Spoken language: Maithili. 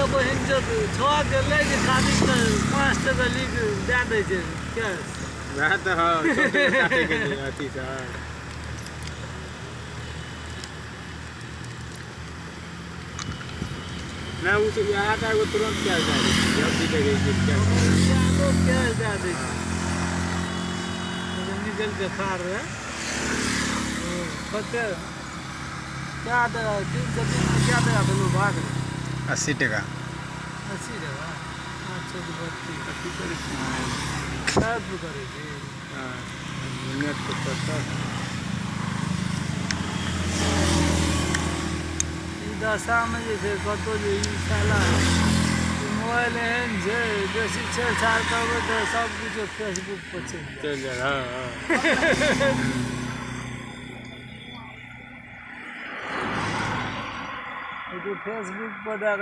बहिन जब छओ गेलै जे खाली तऽ 5 टका लिख दए दै छै कैश। वएह तऽ हँ, छोटे काटे के छै अथी से, हँ। नहि, ओ तऽ इएह टा एगो तुरन्त कैश दए दै छै, जब भी देखै छियै कैश। लोक कैश दए दै छै, निकलि कऽ खार रहै कते कए टाका, 303 कए टाका देलहुँ भाग? 80 टाका। 80 टाका। अच्छा, तऽ 32। कथी करै छी? टाइप करै छी। हँ, नेट पर चढ़तऽ। ई दशामे जे छै कतहु जे ई साला ई मोबाइल एहन छै, बेसी छेड़छाड़ करबै तऽ सब किछु फेसबुक पर चलि जायत। चलि जायत, हँ हँ। फेसबुक पर दए कऽ।